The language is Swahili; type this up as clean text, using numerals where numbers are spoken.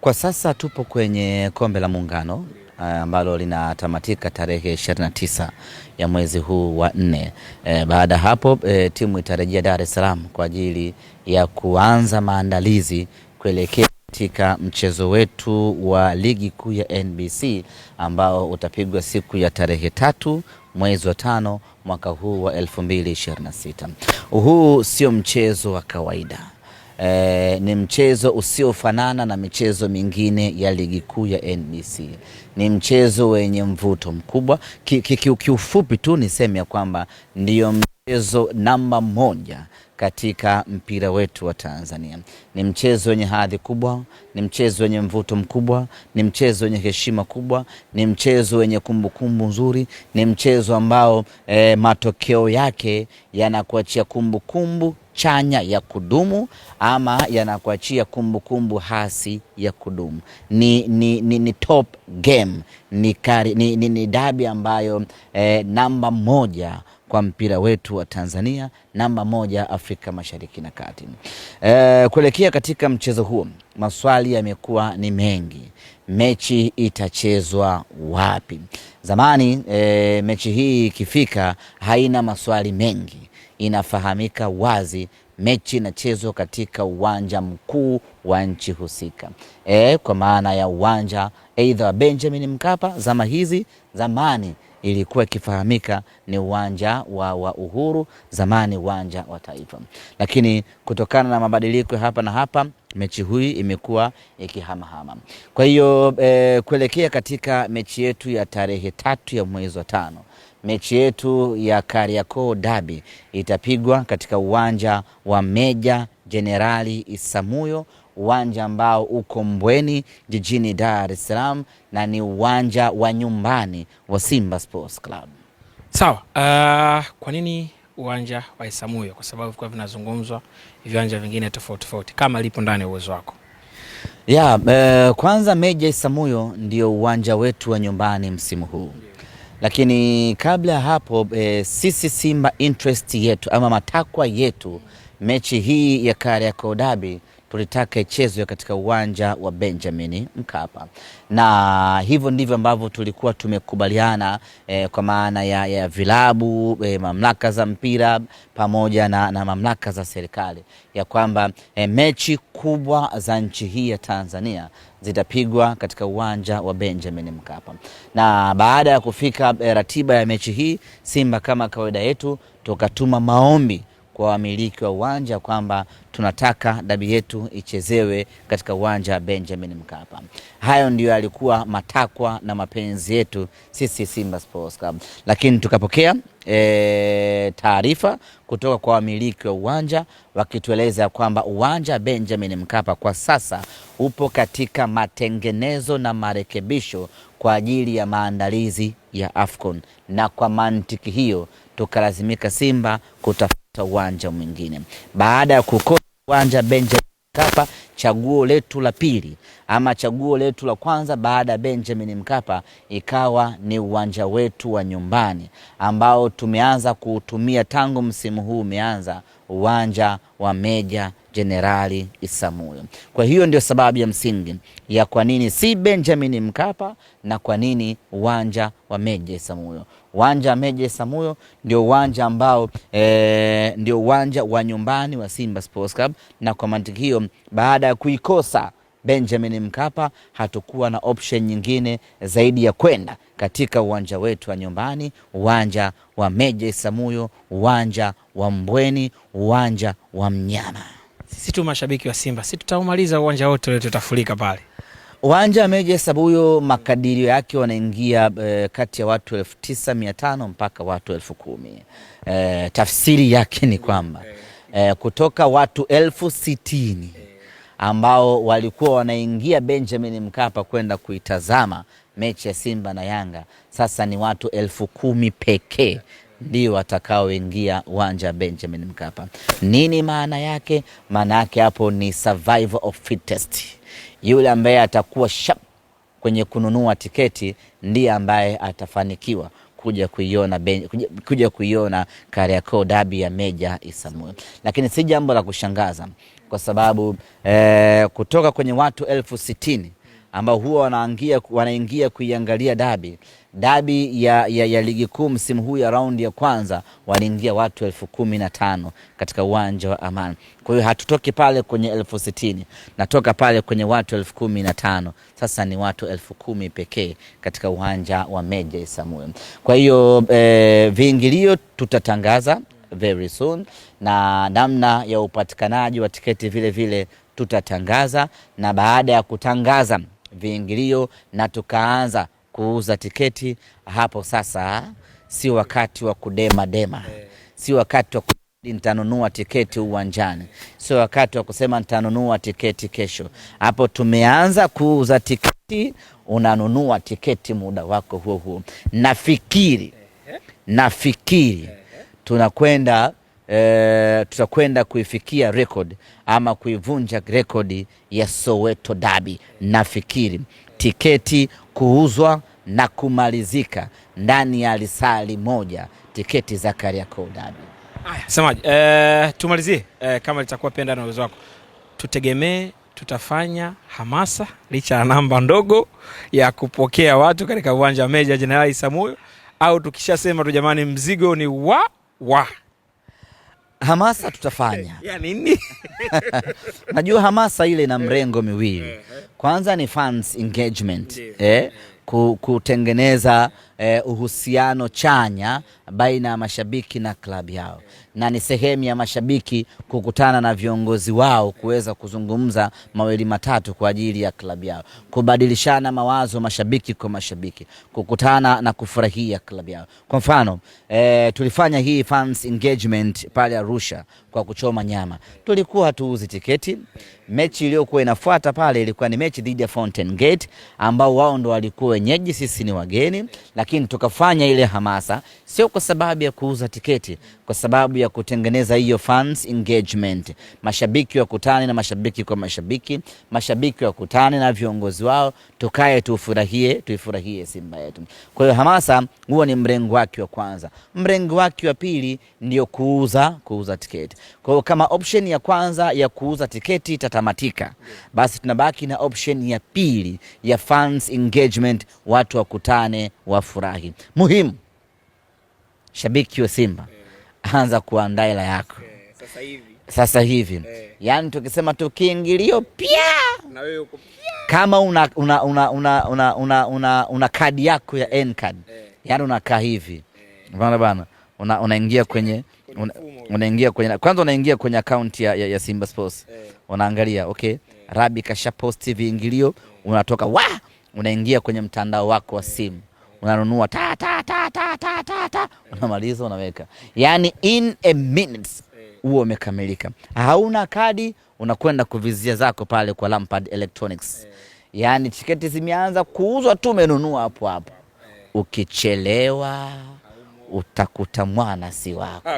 Kwa sasa tupo kwenye kombe la Muungano ambalo linatamatika tarehe 29 ya mwezi huu wa nne. Baada hapo timu itarejea Dar es Salaam kwa ajili ya kuanza maandalizi kuelekea katika mchezo wetu wa ligi kuu ya NBC ambao utapigwa siku ya tarehe 3 mwezi wa 5 mwaka huu wa 2026. Huu sio mchezo wa kawaida. Ni mchezo usiofanana na michezo mingine ya ligi kuu ya NBC. Ni mchezo wenye mvuto mkubwa. Kiufupi tu niseme ya kwamba ndiyo mchezo namba moja katika mpira wetu wa Tanzania. Ni mchezo wenye hadhi kubwa, ni mchezo wenye mvuto mkubwa, ni mchezo wenye heshima kubwa, ni mchezo wenye kumbukumbu nzuri, ni mchezo ambao matokeo yake yanakuachia kumbukumbu chanya ya kudumu ama yanakuachia kumbukumbu hasi ya kudumu. Ni top game, ni dabi ambayo namba moja kwa mpira wetu wa Tanzania, namba moja Afrika Mashariki na Kati. Kuelekea katika mchezo huo, maswali yamekuwa ni mengi. Mechi itachezwa wapi? Zamani mechi hii ikifika haina maswali mengi, inafahamika wazi mechi inachezwa katika uwanja mkuu wa nchi husika, kwa maana ya uwanja aidha wa Benjamin Mkapa zama hizi. Zamani ilikuwa ikifahamika ni uwanja wa Uhuru, zamani uwanja wa Taifa, lakini kutokana na mabadiliko hapa na hapa mechi hii imekuwa ikihamahama. Kwa hiyo kuelekea katika mechi yetu ya tarehe 3 ya mwezi wa 5, mechi yetu ya Kariakoo Derby itapigwa katika uwanja wa Meja Jenerali Isamuyo, uwanja ambao uko Mbweni jijini Dar es Salaam, na ni uwanja wa nyumbani wa Simba Sports Club. Sawa. Kwa nini uwanja wa Isamuyo? Kwa sababu kwa vinazungumzwa viwanja vingine tofauti tofauti, kama lipo ndani ya uwezo wako. Kwanza Meja Isamuyo ndio uwanja wetu wa nyumbani msimu huu. Lakini kabla ya hapo sisi Simba interest yetu ama matakwa yetu, mechi hii ya Kariakoo Derby tulitaka ichezwe katika uwanja wa Benjamin Mkapa, na hivyo ndivyo ambavyo tulikuwa tumekubaliana kwa maana ya vilabu, mamlaka za mpira pamoja na mamlaka za serikali ya kwamba mechi kubwa za nchi hii ya Tanzania zitapigwa katika uwanja wa Benjamin Mkapa. Na baada ya kufika ratiba ya mechi hii, Simba kama kawaida yetu tukatuma maombi kwa wamiliki wa uwanja kwamba tunataka dabi yetu ichezewe katika uwanja wa Benjamin Mkapa. Hayo ndiyo yalikuwa matakwa na mapenzi yetu sisi Simba Sports Club. Lakini tukapokea taarifa kutoka kwa wamiliki wa uwanja wakitueleza kwamba uwanja wa Benjamin Mkapa kwa sasa upo katika matengenezo na marekebisho kwa ajili ya maandalizi ya AFCON, na kwa mantiki hiyo tukalazimika Simba kutafuta uwanja mwingine. Baada ya kukosa uwanja Benjamin Mkapa, chaguo letu la pili ama chaguo letu la kwanza baada ya Benjamin Mkapa ikawa ni uwanja wetu wa nyumbani ambao tumeanza kuutumia tangu msimu huu umeanza, uwanja wa Meja Jenerali Isamuyo. Kwa hiyo ndio sababu ya msingi ya kwa nini si Benjamin Mkapa na kwa nini uwanja wa Meja Isamuyo. Uwanja wa Meja Isamuyo ndio uwanja ambao ndio uwanja wa nyumbani wa Simba Sports Club, na kwa mantiki hiyo baada ya kuikosa Benjamin Mkapa hatukuwa na option nyingine zaidi ya kwenda katika uwanja wetu wa nyumbani, uwanja wa Meja Isamuyo, uwanja wa Mbweni, uwanja wa Mnyama. Sisi tu mashabiki wa Simba, si tutaumaliza uwanja wote ule, tutafurika pale. Uwanja wa Meja Isamuyo makadirio yake wanaingia kati ya watu 9,500 mpaka watu 10,000. Tafsiri yake ni kwamba kutoka watu 60,000 ambao walikuwa wanaingia Benjamin Mkapa kwenda kuitazama mechi ya Simba na Yanga, sasa ni watu 10,000 pekee ndio watakaoingia uwanja wa Benjamin Mkapa. Nini maana yake? Maana yake hapo ni survival of fittest. Yule ambaye atakuwa sharp kwenye kununua tiketi ndiye ambaye atafanikiwa kuja kuiona Kariakoo Derby ya Meja Isamuyo. Lakini si jambo la kushangaza Kwa sababu kutoka kwenye watu 60,000 ambao huwa wanaingia kuiangalia dabi ya ligi kuu msimu huu ya raundi ya kwanza waliingia watu 15,000 katika uwanja wa Amani. Kwa hiyo hatutoki pale kwenye 60,000, natoka pale kwenye watu 15,000. Sasa ni watu 10,000 pekee katika uwanja wa Meja Isamuhyo. Kwa hiyo viingilio tutatangaza very soon, na namna ya upatikanaji wa tiketi vile vile tutatangaza, na baada ya kutangaza viingilio na tukaanza kuuza tiketi, hapo sasa si wakati wa kudema dema, si wakati wa nitanunua tiketi uwanjani, sio wakati wa kusema nitanunua tiketi kesho. Hapo tumeanza kuuza tiketi, unanunua tiketi muda wako huo huo. Nafikiri tutakwenda kuifikia record ama kuivunja rekodi ya Soweto Derby. Nafikiri tiketi kuuzwa na kumalizika ndani ya lisali moja, tiketi za Kariakoo Derby. Haya, semaji, tumalizie kama litakuwa pia na uwezo wako. Tutegemee tutafanya hamasa licha ya namba ndogo ya kupokea watu katika uwanja wa Meja Jenerali Isamuhyo, au tukishasema tu jamani mzigo ni wa hamasa tutafanya. Ya nini? Najua hamasa ile ina mrengo miwili. Kwanza ni fans engagement, kutengeneza uhusiano chanya baina ya mashabiki na klabu yao, na ni sehemu ya mashabiki kukutana na viongozi wao kuweza kuzungumza mawili matatu kwa ajili ya klabu yao, kubadilishana mawazo mashabiki kwa mashabiki, kukutana na kufurahia klabu yao. Kwa mfano tulifanya hii fans engagement pale Arusha kwa kuchoma nyama. Tulikuwa hatuuzi tiketi. Mechi iliyokuwa inafuata pale ilikuwa ni mechi dhidi ya Fountain Gate ambao wao ndo walikuwa wenyeji, sisi ni wageni, lakini tukafanya ile hamasa sio kwa sababu ya kuuza tiketi, kwa sababu ya kutengeneza hiyo fans engagement. Mashabiki wakutane na mashabiki kwa mashabiki, mashabiki wakutane na viongozi wao, tukae tuifurahie Simba yetu. Kwa hiyo hamasa huo ni mrengo wake wa kwanza. Mrengo wake wa pili ndio kuuza tiketi. Kwa hiyo kama option ya kwanza ya kuuza tiketi itatamatika, basi tunabaki na option ya pili ya fans engagement, watu wakutane wafurahi. Muhimu, shabiki wa Simba anza kuandaa hela yako sasa hivi. Yaani tukisema tukiingilio pia na wewe uko pia. Kama una kadi yako ya N-card, yaani unakaa hivi. Unaona bana, unaingia kwenye, unaingia kwenye, kwanza unaingia kwenye account ya Simba Sports. Unaangalia, okay, Rabi kasha posti viingilio, unatoka unaingia kwenye mtandao wako wa simu. Unanunua ta ta ta ta ta ta ta, unamaliza unaweka. Yaani in a minute huo umekamilika. Hauna kadi, unakwenda kuvizia zako pale kwa Lampard Electronics. Yaani tiketi zimeanza kuuzwa tu, umenunua hapo hapo. Ukichelewa utakuta mwana si wako.